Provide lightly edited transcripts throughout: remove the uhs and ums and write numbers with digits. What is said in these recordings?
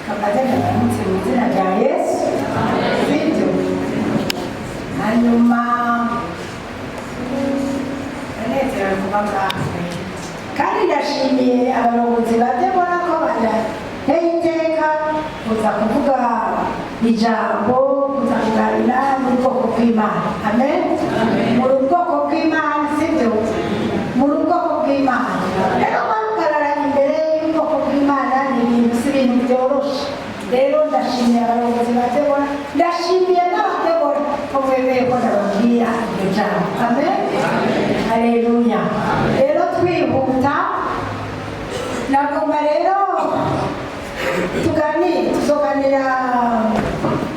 Kamaze ndabaramutse mu izina rya Yesu, sibyo? Hanyuma ndanezerewe kuba ngaha kandi ndashimiye abarongozi ba Debora ko banteye iteka kuza kuvuga ijambo, kuza kuganira n'ubwoko bw'Imana. Amen. Muri ubwoko bw'Imana, sibyo? Muri ubwoko bw'Imana. Rero guhagarara imbere y'ubwoko bw'Imana ni ibintu, si ibintu byoroshe. Rero ndashimiye abarongozi ba Debora, ndashimiye n'Abadebora ko mwemeye ko ndababwira iryo jambo. Amen, haleluya. Rero twihuta, nagomba rero tuganire, tuzoganira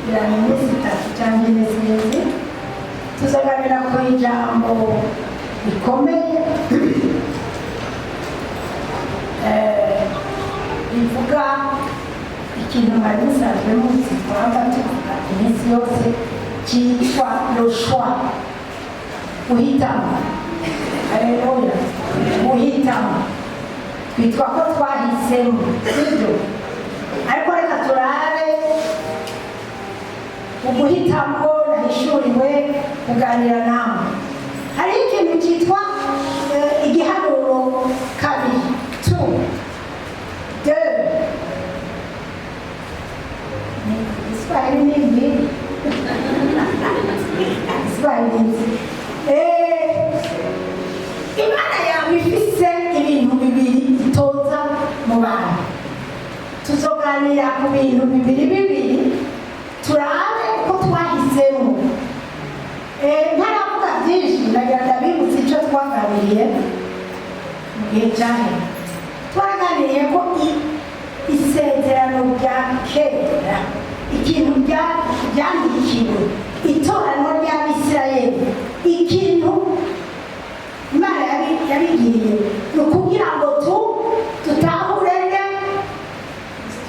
iminsi 3 cyangwa 4, sinzi. Tuzoganira ku ijambo rikomeye rivuga ikintu mwari musanzwe muzi twaba tuvuga iminsi yose, cyitwa le choix, guhitamo. Haleluya. Guhitamo twitwa ko twahisemo, sibyo? Ariko reka turabe uguhitamo nahishuriwe kuganira namwe. Hariho ikintu cyitwa igiharuro kabiri, two, deux. Ni Igiswahili, ni mbili, Igiswahili nzi. Imana yawe ifise ibintu bibiri itoza mu bantu. Tuzoganira ku bintu bibiri bibiri, turabe ko twahisemo. Ntaravuga byinshi, ndagira ndabibutse icyo twaganiriye mu gihe cyahera. Twaraganiriye ko isezerano rya kera, ikintu ryandikiwe itoranwa ry'Abisirayeli, ikintu Imana yabigiriye ni ukugira ngo dutahure ne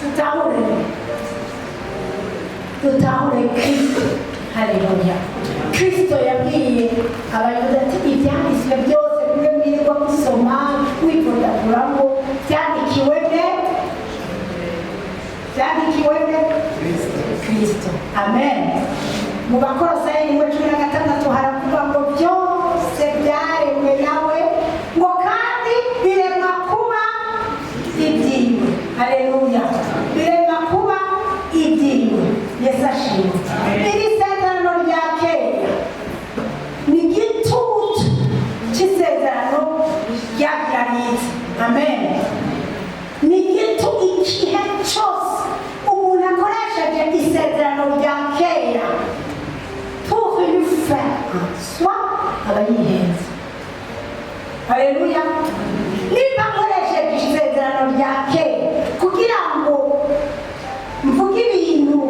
dutahure dutahure Kristo. Haleluya. Kristo yabwiye Abayuda ati: "Ibyanditswe byose bimwe mwirirwa musoma wikodaguramo byandikiwe ne byandikiwe ne Kristo." Amen. Mu Bakorosayi 1:16 haravuga ngo byose byaremwe nawe, ngo kandi biremwa kuba ibyiwe. Haleluya. Biremwa kuba ibyiwe. Yesu ashimwe. Iri sezerano rya kera ni igitutu cy'isezerano rya granite. Amen. Ni igitutu. Igihe cyose umuntu akoresheje isezerano rya kera pour une fin en soi, aba yihenze. Haleluya. Nimba nkoresheje isezerano rya kera kugira ngo mvuge ibintu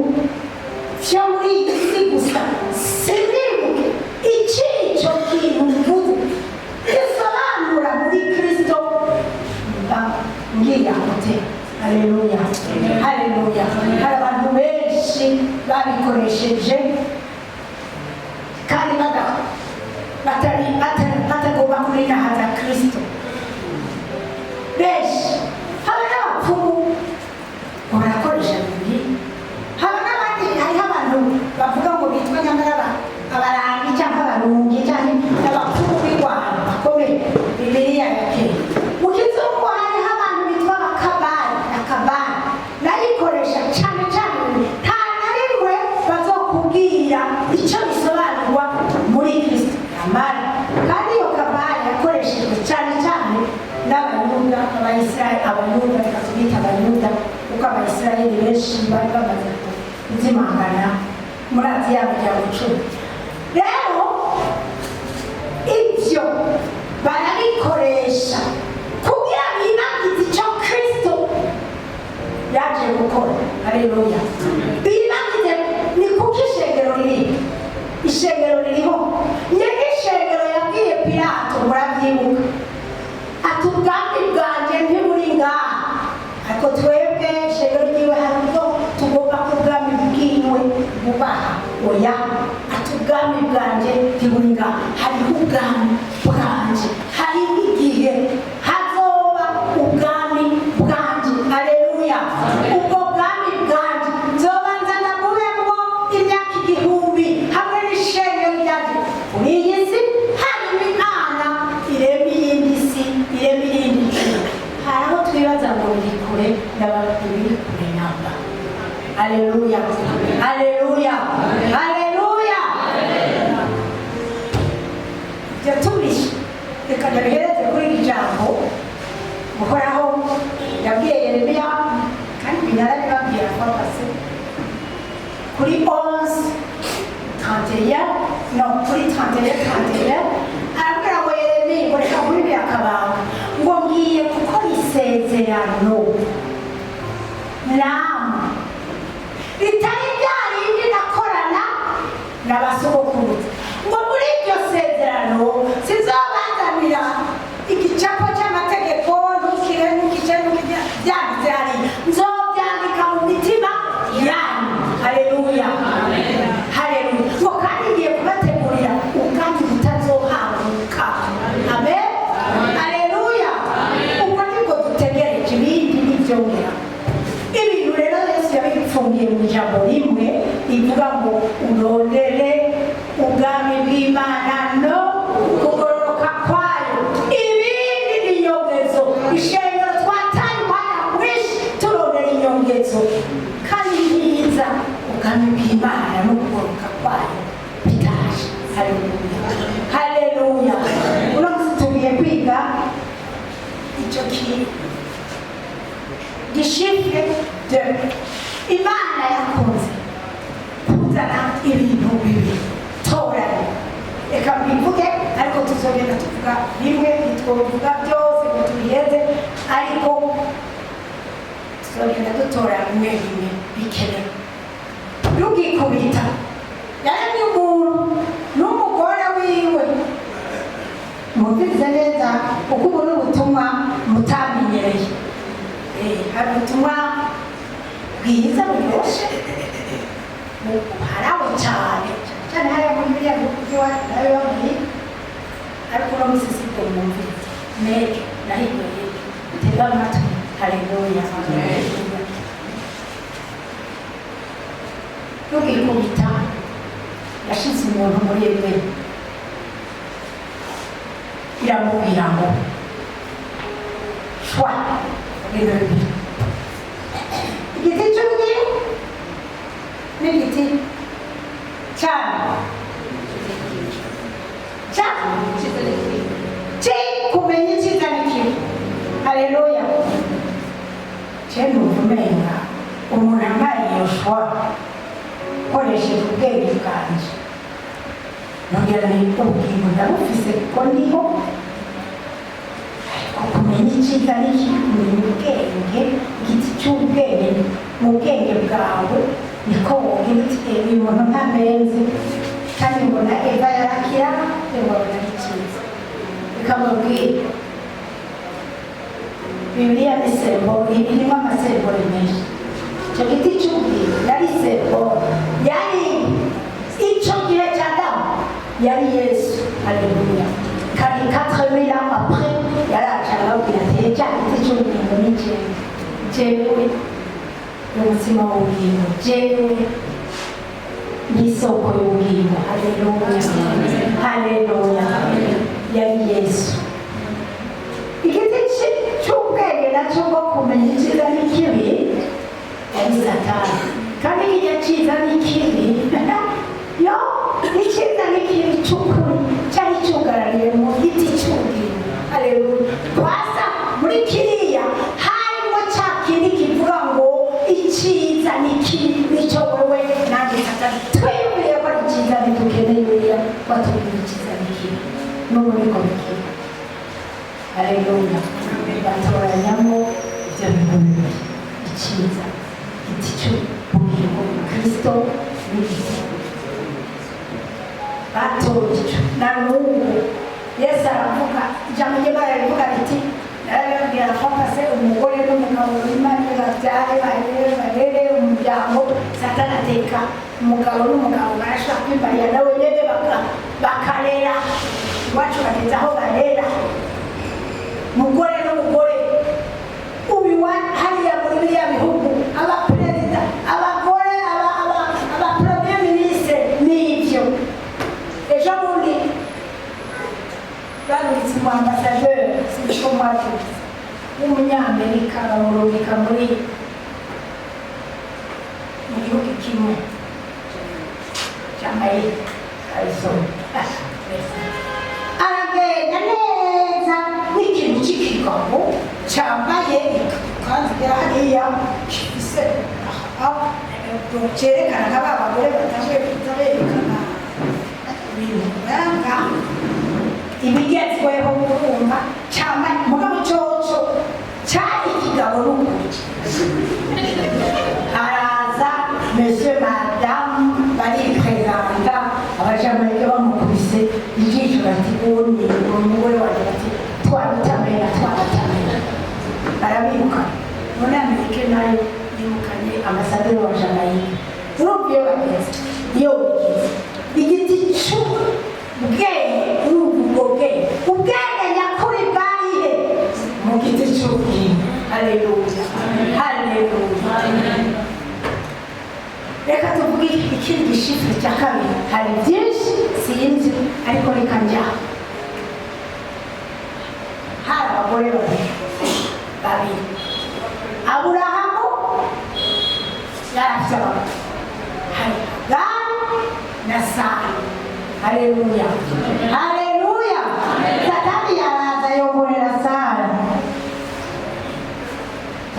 byo muri iyi si gusa, sinibuke iki icyo kintu mvuze gisobanura muri Kristo, mba ngiye gute? Haleluya, haleluya. Hari abantu benshi babikoresheje kandi batagomba kurinahaza Kristo. Benshi, haba n'abapfumu ngo barakoresha Bibiliya, haba n'abandi. Hariho abantu bavuga ngo bitwa nyamara abarangi cyangwa abarungi cyangwa abapfumu b'i Rwanda bakomeye, Bibiliya ya kera. Mu kizungu hariho abantu bitwa abakabari akabari, nayikoresha cyane cyane. Nta na rimwe bazokubwira icyo bisobanurwa muri Kristo. Amara kandi iyo kabari yakoreshejwe cyane cyane n'Abayuda, Abayisirayeli, Abayuda, reka tubite Abayuda, kuko Abayisirayeli benshi bari bamaze kuzimangana muri Aziya miryango 10. Rero ibyo barabikoresha kugira bibagize icyo Kristo yaje gukora. Haleluya. Bibagize ni kuko ishengero riri, ishengero ririho. Nyiri ishengero yabwiye Pilato, murabyibuka, ati: "Ubwami bwanjye ntiburi ngaha." Ariko twebwe ishengero ryiwe hari ubwo tugomba ko ubwami bwiwe bubaha. Oya, ati: "Ubwami bwanjye ntiburi ngaha." Hariho ubwami bwanjye, hariho igihe hazoba ubwami. Kure, ndababwira kure namba. Haleluya, haleluya, haleluya! Ibyo tubishe, reka ndabihereze kuri iri jambo Uhoraho yabwiye Yeremiya, kandi binarabibabwira twapase kuri 11 31, no kuri 31 31. Arabwira ngo: "Yeremiya, ngo reka muri akabanga, ngo ngiye gukora isezerano namwe ritari rya rindi nakorana na basogokuruza. Ngo muri iryo sezerano sinzobazanira igicapo cy'amategeko, ntukire, ntukice, ntukire, byanditse hariya. Nzobyandika mu mitima yanyu." Haleluya, haleluya! Ngo kandi ngiye kubategurira ubwami butazohanguka. Amen, haleluya! Ubwo nibwo dutegereje, ibindi nibyongera. Ibintu rero Yesu yabipfungiye mu ijambo rimwe rivuga ngo: "Urondere ubwami bw'Imana no kugororoka kwayo, ibindi ni inyongezo." Ishengero twataye umwanya mwinshi turondera inyongezo, kandi ntiza ubwami bw'Imana no kugororoka kwayo bitaje. Haleluya, haleluya! Uno munsi tugiye kwiga icyo kintu gichiffre 2. Imana yakunze kuzana ibintu bibiri toranya. Reka mbivuge, ariko tuzogenda tuvuga bimwe, ntitwobivuga byose ngo tubiheze, ariko tuzogenda dutora bimwe bimwe bikenewe. Rugikubita yaremye umuntu n'umugore wiwe. Mwumvirize neza, kuko ubu ni ubutumwa mutamenyereye. Hari ubutumwa bwiza buryoshye, buharawe cyane cyane hariya muri biriya bihugu by'iwacu, nayo bamuri, ariko uno munsi sibwo. Mwumvirize n'ejo na hirya y'ejo, mutege amatwi. Haleluya! Rugikubita yashize umuntu muri Edeni, iramubwira ngo: "Shwa ibintu bibiri, igiti cy'ubugingo n'igiti cyane cya cyo kumenya icyiza n'ikibi." Haleluya! Je numva umenga umuntu ambaye iyo choix, nkoresheje ubwenge bwanje, nongera ni ubugingo ndabufise kuko ndiho, ariko kumenya icyiza n'ikibi, kumenya ubwenge, igiti cy'ubwenge, mu bwenge bwawe niko wogira uti: "Eh, uyu muntu ntamenze, kandi mbona Eva yarakira, ngo abona ari cyiza." Reka mbabwire, Bibiliya ni symbole, irimo amasymboles menshi. Icyo giti cy'ubugingo yari symbole, yari icyo gihe cya Adamu yari Yesu. Haleluya! Kandi 4000 ans après yaraje, arababwira ati: "Cya giti cy'ubugingo ni jewe, jewe ni umutsima w'ubugingo, jewe ni isoko y'ubugingo." Haleluya, haleluya! Yari Yesu. Igiti cy'ubwenge nacyo bwo kumenya icyiza n'ikibi yari Satani. Kandi kijya cyiza n'ikibi, yo icyiza n'ikibi cy'ukuri cyari cyugarariye mu giti cy'ubugingo. Haleluya! Kwasa muri kiriya harimo cya kindi kivuga ngo icyiza n'ikibi, nicyo wewe nanjye Satani twiyumviye ko ari icyiza. Ntidukeneye buriya batubwira icyiza n'ikibi, n'ubu niko bikiri. Haleluya! Batoranyamo ibyo bintu bibiri: icyiza, igiti cy'ubugingo, Kristo, n'igiti batoye icyo. Na n'ubu Yesu aravuga, ijambo ry'Imana rivuga riti, narabibabwira ko se umugore n'umugabo Imana babyare, barere, barere umuryango. Satani ateka umugabo n'umugabo barashobora kwimarira nawe nyene, bakarera. Iwacu bageze aho barera umugore n'umugore. Ubu hariya muri biriya bihugu, abaperezida, abagore, aba premier ministre, nibyo. Ejo bundi barungitse umu ambassadeur, sinzi ko mwabyumvise, w'umudamu. W'umunyamerika bamurungika muri mu gihugu kimwe, Jamaica, Arizona. Aragenda neza n'ikintu cy'ikigabo cyambaye ikanzu igera hariya, gifise cyerekana nka ba bagore batanguye kuza berekana ibintu biranga ibigezweho. Urumva, cyambaye, mugabo coco cyari ikigabo n'ukuri. Araza, monsieur, madame, bariprésenta. Abajamayika bamukubise ijisho bati: "Uwo ni umugore wanjye." Bati: "Twabitamena, twabitamena." Barabirukana. Muri Amerika nayo yirukanye ambasaderi wa Jamayika. Urumva iyo bageze, iyo bigeze igiti cy'ubwenge, urumva ubwo bwenge, ubwenge nyakuri bwarihe? Mu giti cy'ubugingo. Haleluya, haleluya. Reka tuvuge ikindi gishifure cya kabiri. Hari byinshi sinzi, ariko reka njya. Hari abagore babiri babiri. Aburahamu yari afite abagore, hari Hagari na Sara. Haleluya, haleluya. Satani yaraza yongorera Sara,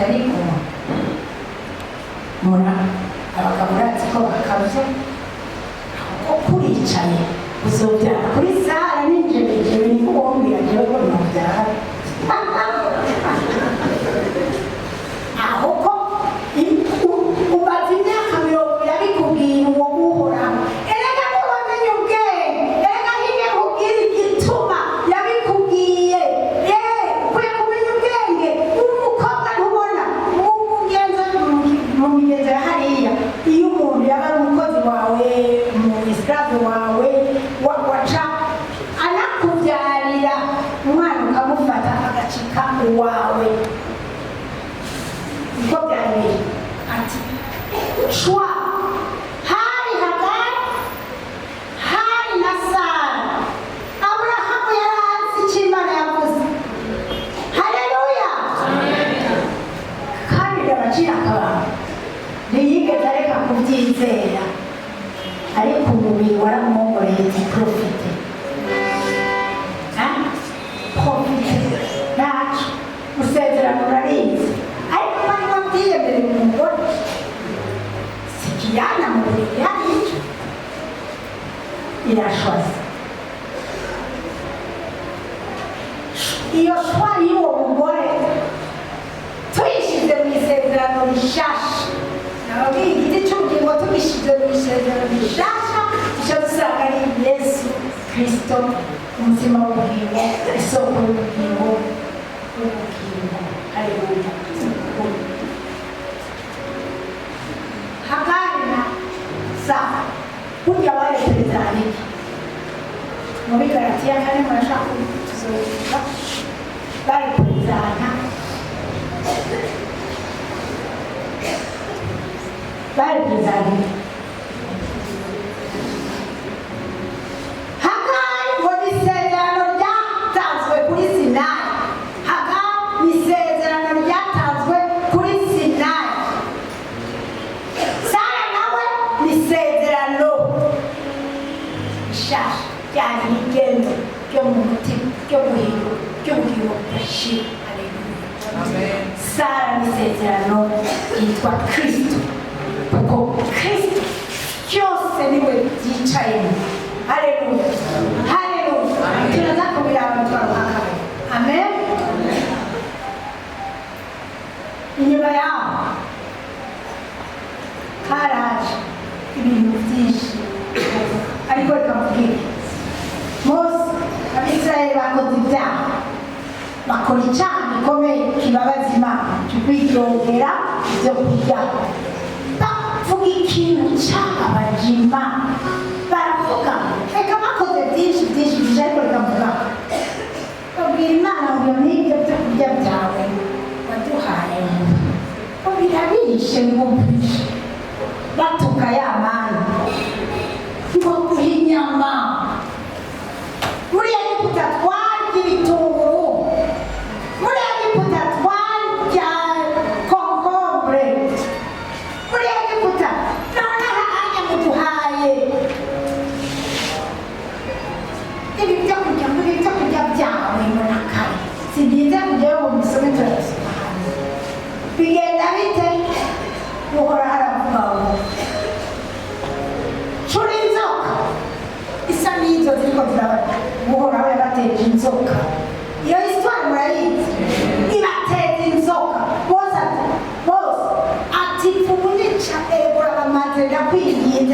ariko mura abagabo urazi ko bakabya ko kuricaye uzobyara kuri Sara. Ninjejewe niko wombwira jewe ko nobyara aho ko umaze imyaka 20 abikubwira uwo Uhoraho. Erega ntiwamenye ubwenge, erega hirya nkubwira igituma yabikubwiye. Ukwiye kumenya ubwenge. Umukobwa ntubona mu mugenzo, mu migenzo ya hariya, iyo umuntu yaba ari umukozi wawe, mu esclave wawe, waca anakubyarira umwana ukamufata agacika uwawe. Niko byari biri. Ati shwa hari Hagari, hari na Sara. Aburahamu yari azi icyo Imana yavuze. Haleluya. Kandi ndabacira akabanga, ntiyigeze areka kubyizera, ariko umubiri waramwongoreye ati: "Profite, profite, ntaco usezerano urarinze." Ariko bari babyiyemerera umugore sikiyana mu buriri harico irashwaza. Iyo choix y'uwo mugore tuyishyize mu isezerano rishasha, nababwiye igiti cy'ubugingo, tugishyize mu isezerano rishasha duca dusanga ari Yesu Kirisito, umutima w'ubugingo, isoko y'ubugingo, w'ubugingo. Haleluya. Hagari na Sara burya bareperezana iki? Muri Galatiya 4, murashaka tuzobivuga. Bareperezana, bareperezana iki? Hagari ngo ni isezerano ryatanzwe kuri Sinayi. Hagari ni isezerano ryatanzwe kuri Sinayi. Sara nawe ni isezerano rishasha ryari rigendo ryo mu mutima, ryo guhinduka, ry'ubugingo budashira. Haleluya. Sara ni isezerano ryitwa Kristo, kuko Kristo byose niwe byicayemo. Haleluya, haleluya. Turaza kubiraba twaruha. Amen. Inyuma yaho haraje ibintu byinshi, ariko reka mubwire. Mose, Abisirayeli bakoze ibyaha, bakora icyaha gikomeye kibabaza Imana cyo kwiryohera ibyo kurya. Bavuga ikintu cyababaje Imana. Baravuga, reka, bakoze byinshi byinshi byinshi, ariko reka mvuga, babwira Imana ngo: "N'ibyo byo kurya byawe waduhaye ngo birabishe," ngo bishe, batuka ya mana, ngo duhe inyama, muri Egiputa twarya ibitunguru, muri Egiputa.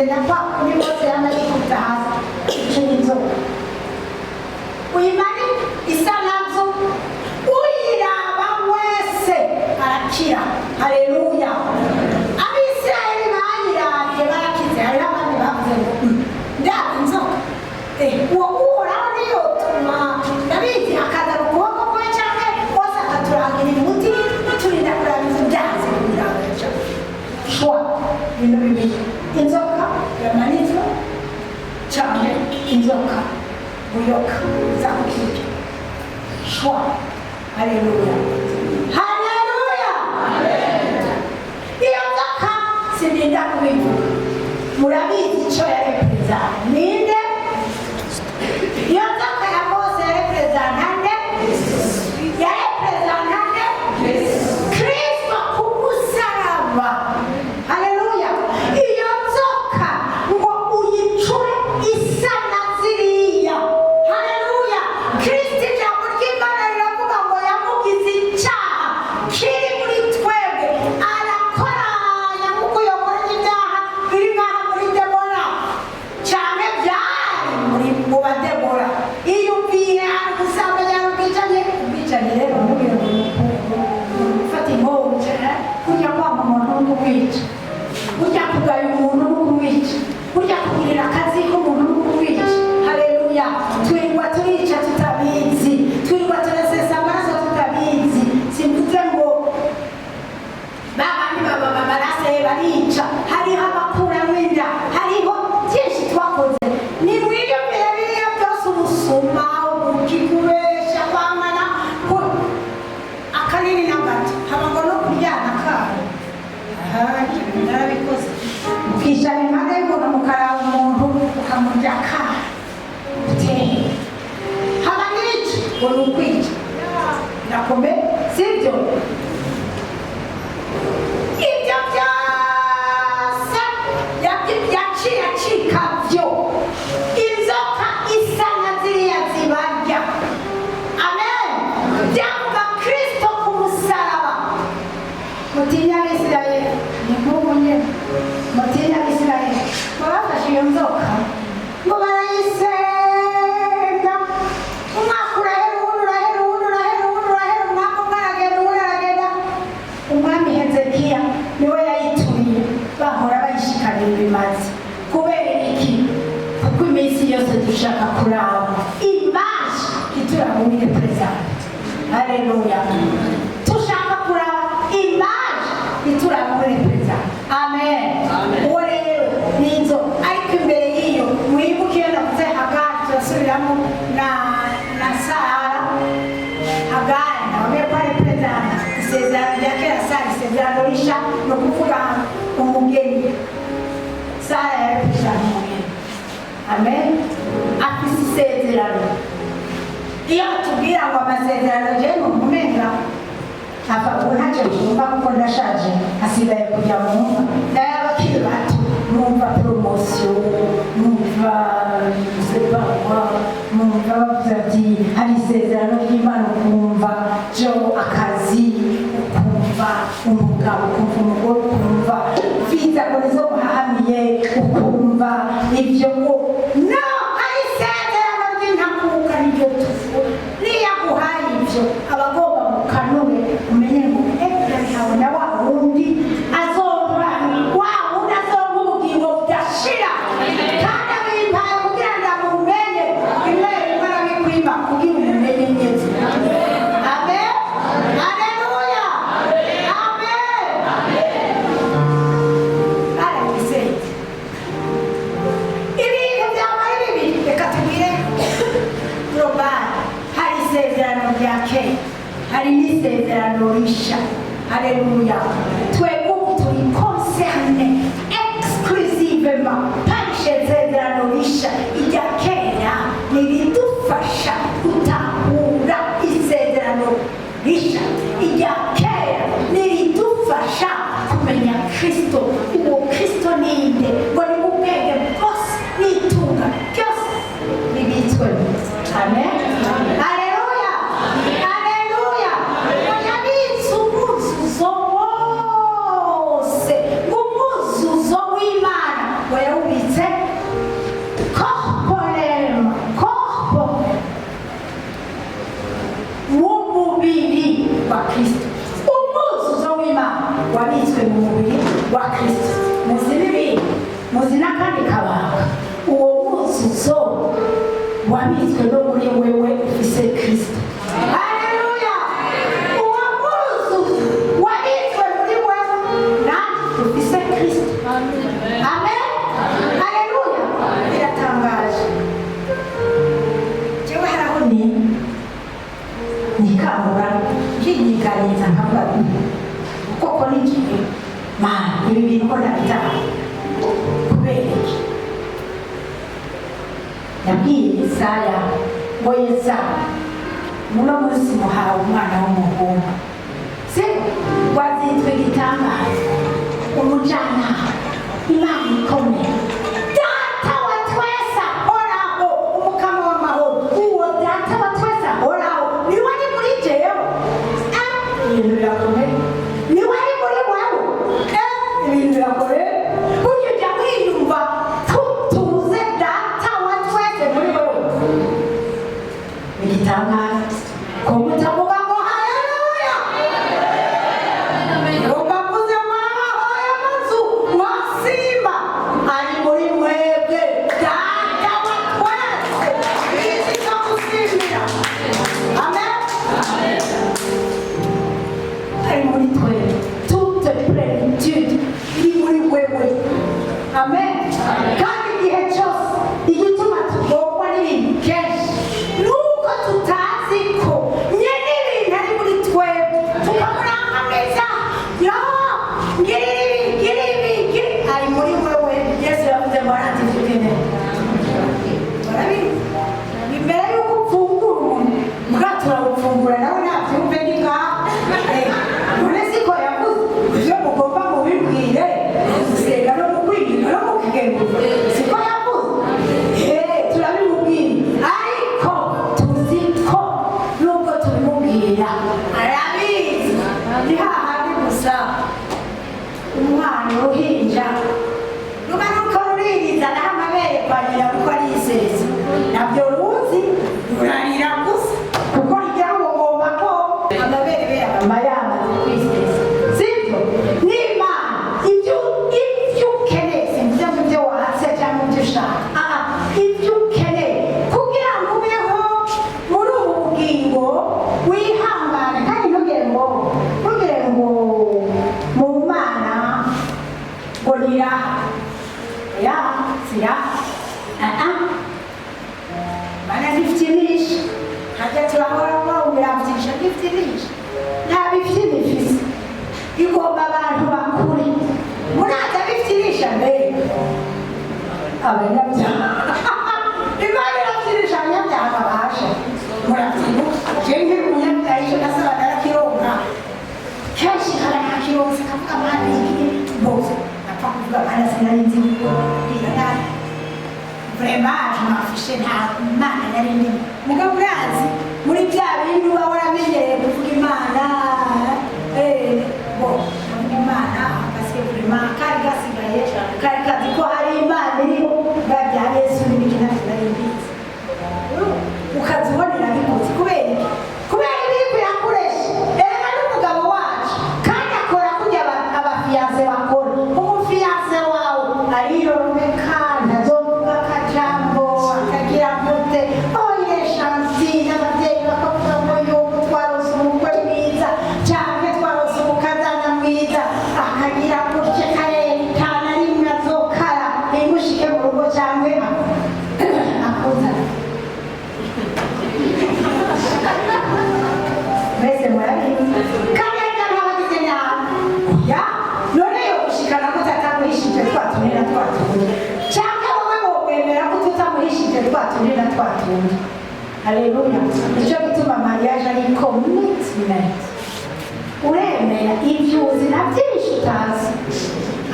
Yishinze na kwa kuri bose yanayikubita hasi, icura inzoka. Uyimanike isa nazo, uyiraba wese arakira. Haleluya! Abisirayeli bayirabye barakize. Hariho abandi bavuze ngo "Ndaba inzoka, uwo Uhoraho niyotuma ndabizi akazana ukuboko kwe cyangwa kose akaturangira umuti, turinda kuraba inzu, byanze kubiraba." Shwa ibintu bibiri: inzoka yamanitswe cyane, inzoka buyoka zakukirya. Shwa. Haleluya, haleluya! Iyo nzoka sininda kubivuga, murabizi icyo yareperezanta. Ninde iyo nzoka ya Mose? Yareperezanta nde? Yareperezanta nde? Kristo ku musaraba. Haleluya! Iyo nzoka ngo uyicure isa na ziriya. Haleluya! Kristo, ijambo ry'Imana riravuga ngo yamugize icyaha kiri muri twebwe, arakoranya nk'uko yokoranye ibyaha biri ngaha muri Debora cyane, byari muri mu Badebora. Iyumvire gusambanya, ubwicanyi. Ubwicanyi rero ntubwire ngo ni gufata inkoho, kujya kwanga umuntu no kumwica, kujya kugaya umuntu no kumwica, kujya kugirira akazi k'umuntu no kumwica. Haleluya! Twirirwa turica tutabizi, twirirwa turasesa amaraso tutabizi. Simvuze ngo babandi baba baraseye barica, hariho abakuramo inda, hariho byinshi twakoze. Ni mwiyumvire biriya byose: ubusuma, ubukikubesha, kwamana akanini na gato, haba ngo no kuryana kabo. Aha ibyo narabikoze. Ukicara impande y'umuntu, mukaraba umuntu, ukamurya akara uteye, haba n'iki ngo ni ukwica. Birakomeye, sibyo? Ibyo byose yaciye acika byo inzoka isa nka ziriya zibarya. Amen. Byavuga Kristo ku musaraba. Mutinya Abisirayeli, ni nk'ubu nyine mutinya Abisirayeli ngo bafashe iyo nzoka ngo barayisenga. Umwaka urahera, uwundi urahera, uwundi urahera, uwundi urahera, umwaka umwe aragenda, uwundi aragenda. Umwami Hezekiya niwe yayituriye, bahora bayishikanira ibimazi. Kubera iki? Kuko iminsi yose dushaka kuraba image iturabumire perezida. Haleluya! Tushaka kuraba image iturabumire perezida. Amen. Uwo rero ni inzoka. Ariko imbere y'iyo, mwibuke iyo navuze Hagari, turasubiramo na Sara. Hagari nababwiye ko ari perezida isezerano rya kera, Sara isezerano risha, ni ukuvuga umugeni. Sara yari perezida umugeni. Amen. Afise isezerano. Iyo batubwira ngo amasezerano, jewe numva umenga ava ubu ntacyo numva kuko ndashaje, hasigaye kujya mu mva. Nayo abakiri bato numva promotion, numva sebagwa, numva bavuze ati hari isezerano ry'Imana, ukumva jo akazi, ukumva umugabo, ukumva umugore, ukumva viza ngo nizo muhahamiye, ukumva ibyo ngo no hari isezerano ry'intakuka, niryo tuvuga. Niyo aguhaye ibyo aba agomba mukanure, umenye ngo ntawe na wa wundi azompa, wa wundi azompa ubugingo budashira, kandi abimpaye kugira ngo amumenye. Rimwe rimwe arabikwima kugira umumenye neza. Amen. Haleluya, amen. Arabisenze ibintu byabaye bibiri. Reka tubwire global: hari isezerano rya kera, hari n'isezerano risha. Haleluya! Twebwe ubu turi concernés exclusivement par isezerano risha. Irya kera niridufasha gutahura isezerano risha, irya kera niridufasha kumenya Kristo. Uwo Kristo ninde? Ngo ni mu bwenge bwose n'itunga ryose ribitswemo. Amen. Haleluya, haleluya! Ngo yabitse umwuzuzo wose, ngo umwuzuzo w'Imana ngo yawubitse. Wabitswe mu mubiri wa Kristo. Muzi n'ibindi, muzi n'akandi kabanga: uwo mwuzuzo wabitswe no muri wewe ufise Kristo. Haleluya! Uwo mwuzuzo wabitswe muri wewe natwe ufise Kristo. Amen, haleluya! Biratangaje. Jewe haraho ni nikangura, nkiyiganiriza, nkavuga nti: "Koko n'igihe Mana, ibi bintu ko ndabitaha kubera iki?" Yabwiye Yesaya ngo: "Yesaya, muno munsi muhawe umwana w'umuhungu, si wazitwa igitangaza, umujyanama, Imana ikomeye, Data wa twese ahoraho, Umukama w'amahoro." Uwo Data wa twese ahoraho niwe ari muri jewe. Ah, ibintu birakomeye. Niwe ari muri wewe. Eh, ibintu birakomeye. Burya ujya wiyumva tutuze Data wa twese muri wewe, igitangaza ko mutavuga ngo haleluya. Ubavuze mwabahoye amazu mwasimba ari muri mwebwe, Data wa twese. Izi zo gusimbira. Amen. Ari muri twebwe, toute plénitude iri muri wewe. Amen. Kandi igihe cyose igituma tugorwa n'ibintu kenshi nuko tutazi ko nyene ibintu ari muri twebwe, tukamurangamiza: "Yo, ngira ibi, ngira ibi, ngira." Ari muri wewe. Yesu yavuze ngo aranze ivyo ukeneye. Barabizi, imbere y'uko upfungura umuntu mbwa turawupfungura, nawe ntabyumve, ni ngaha. None siko yavuze ivyo mugomba mubibwire gusenga no mu kwinginga no mu kugengura? Siko yavuze? Turabimubwira, ariko tuzi ko nubwo tubimubwira arabizi. Ni hahandi gusa umwana uruhinja ruba ruko ruririza, naho amabere kwa nyina kuko arisesa, nabyo ruzi, rurarira gusa kuko rigira ngo ngomba ko amabere be aba yamaze kwisesa. Sibyo? N'Imana ibyo ukeneye, simvuze ngo ibyo watse cyangwa ibyo ushaka, aha ibyo ukeneye kugira ngo ubeho muri ubu bugingo wihangane, kandi ntugire ngo mu Mana ngo niraha ya sira. Mana ntifyinisha. Hajya turahora ngo biravyinisha, ntifyinisha, nta bifyini ifise. Igomba abantu bakuri. Muraza bifyinisha mbere abanyabyaha. Imana irafyinisha abanyabyaha babasha. Muravyibuka, je nkiri umunyabyaha, ico nasaba narakironka. Kenshi nkaba nakironse, kavuga: "Mana, iki bose napfa kuvuga, Mana, sinari nzi kubwira nabi. Vraiment, je m'affichais, nta Mana nari ndimo." Mugabo urazi, muri bya bindi uba waramenyereye kuvuga Imana, bo kuvuga Imana parce que vraiment kari gasigaye kari kazi ko hari Imana iriho bwa bya Yesu n'ibiki, ntacyo nari mbizi. Ukaza ubonera bikoze kubera iki? Kubera ibiri birakoresha. Erega n'umugabo wacu kandi akora kurya aba fiancés bakora. Umu fiancé wawe ariromeka, ntazovuga akajambo, akagira gute: "Oh, il est gentil." N'ababyeyi bakavuga ngo: "Yuko twarose umukwe mwiza cyangwa twarose umukazana mwiza." Akagira gutya kare, nta na rimwe azokara imushike mu rugo cyangwa akuzana. Mwese murabizi, kandi ariko ntabagize nabi ya none yo gushikana ko tatamuhishije twa tundi na twa tundi, cyangwa wowe wokwemera ko tutamuhishije twa tundi na twa tundi? Haleluya! Nicyo gituma mariage ari commitment. Uremera ibyo uzi na byinshi utazi.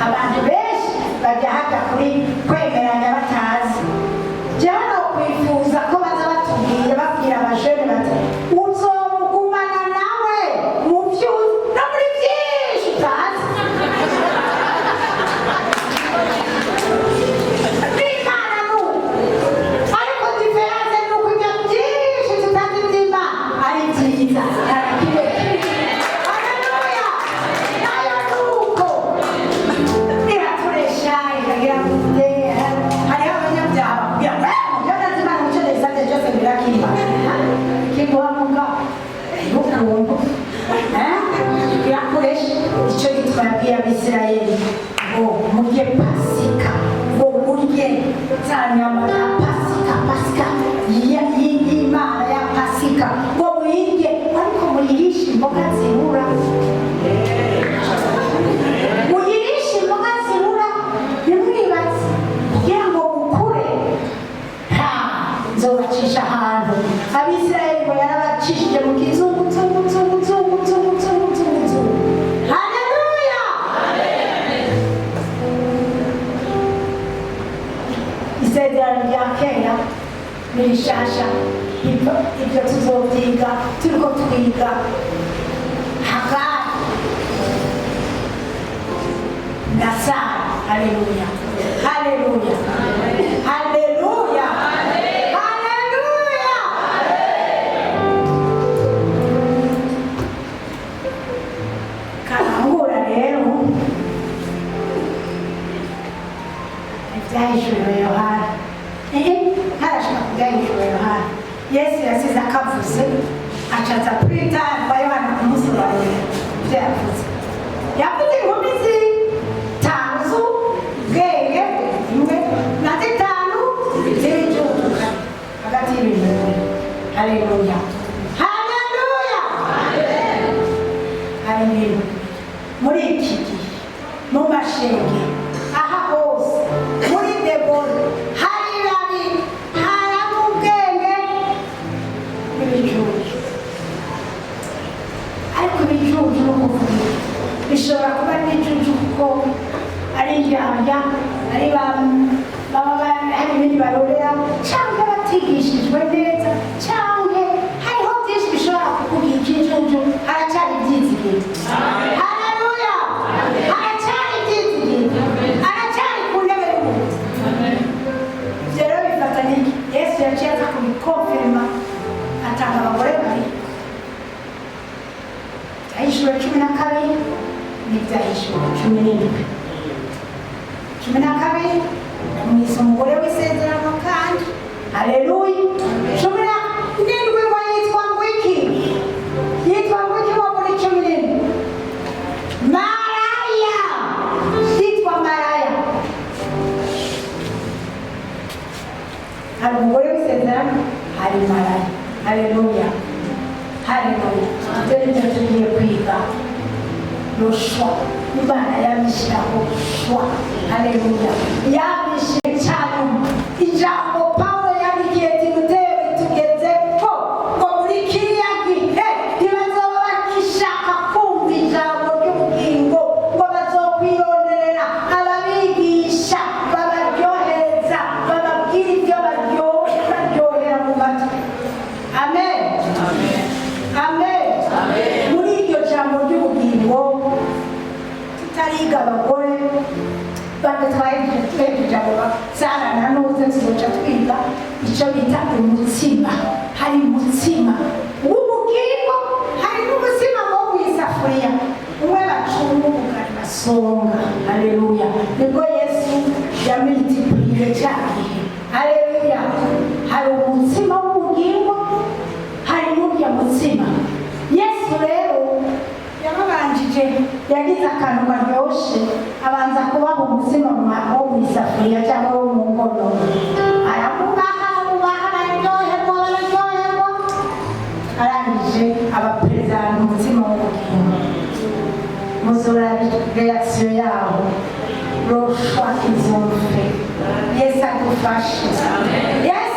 Abantu benshi bajya hajya kuri kwemeranya batazi. Jewe no kwifuza ko baza batubwira, babwira abajene bati: "Uzogumana nawe mu byo uzi no muri byinshi utazi." N'Imana nuko, ariko différence ni uko ibyo byinshi tutazi by'Imana ari byiza, nta na kimwe kibi. Haleluya! Nayo nuko. Rishasha. Ibyo tuzobyiga turiko twiga Hagari na Sara. Haleluya, haleluya, haleluya, haleluya! Karangura rero ibyahishuriwe Yohana. Ntarashaka kubyahishuriwe Yohana, Yesu yasize akavuze, acaza purita kwa Yohana kumusobanurira ibyo yavuze. Yavuze inkumi zitanu z'ubwenge imwe na zitanu z'ibicucu, hagati y'ibintu bibiri. Haleluya, haleluya! Hari ibintu muri iki gihe mu mashenge aha hose muri Debora hari babiri, haramo ubwenge n'ibicucu. Ariko ibicucu ni ukuvuga bishobora kuba ari ibicucu kuko ari indyarya, ari baba hari ibindi barorera, cyangwa batigishijwe neza, cyangwa hariho byinshi bishobora kukubwira ikicucu. Haracyari ibyizigiro. Haleluya! Haracyari ibyizigiro, haracyari ku ntebe y'ubuntu. Ibyo rero bifata n'iki? Yesu yaciye aza kubikonfirima, atanga abagore babiri: Ibyahishuwe 12 n'Ibyahishuwe 17. 12 ndamwisa umugore w'isezerano kandi. Haleluya! 17 ngo yitwa ngo iki? Yitwa ngo iki wo muri 17? Maraya, yitwa maraya. Hari umugore w'isezerano, hari maraya. Haleluya, haleluya! Ibyo ni byo tugiye kwiga, rushwa. Imana yabishyiraho shwa. Haleluya! Yabishyire cyane ijambo Pawulo yandikiye Timoteyo ritugeze ko ngo muri kiriya gihe ntibazoba bakishaka kumva ijambo ry'ubugingo, ngo bazokwironderera ababigisha babaryohereza, bababwira ibyo baryohera mu matwi. Amen, amen. Muri iryo jambo ry'ubugingo tutariga abagore badatwaye ijambo Sara na nuze, tuzoca twiga icyo bita umutsima. Hari umutsima w'ubugingo, hari n'umutsima wo mu isafuriya, umwe bacunga ubugari basonga. Haleluya! Nibwo Yesu yamultipliye cya gihe. Haleluya! Hari umutsima w'ubugingo, hari n'urya mutsima. Yesu rero yababanjije, yagize akantu karyoshe, abanza kubaha umutsima wo mu isafuriya cyangwa wo mu nkono, aramubaha, aramubaha, bararyoherwa, bararyoherwa. Arangije abaperezida umutsima w'ubugingo. Muzura réaction yabo, le choix qu'ils ont fait. Yesu adufashe. Yesu.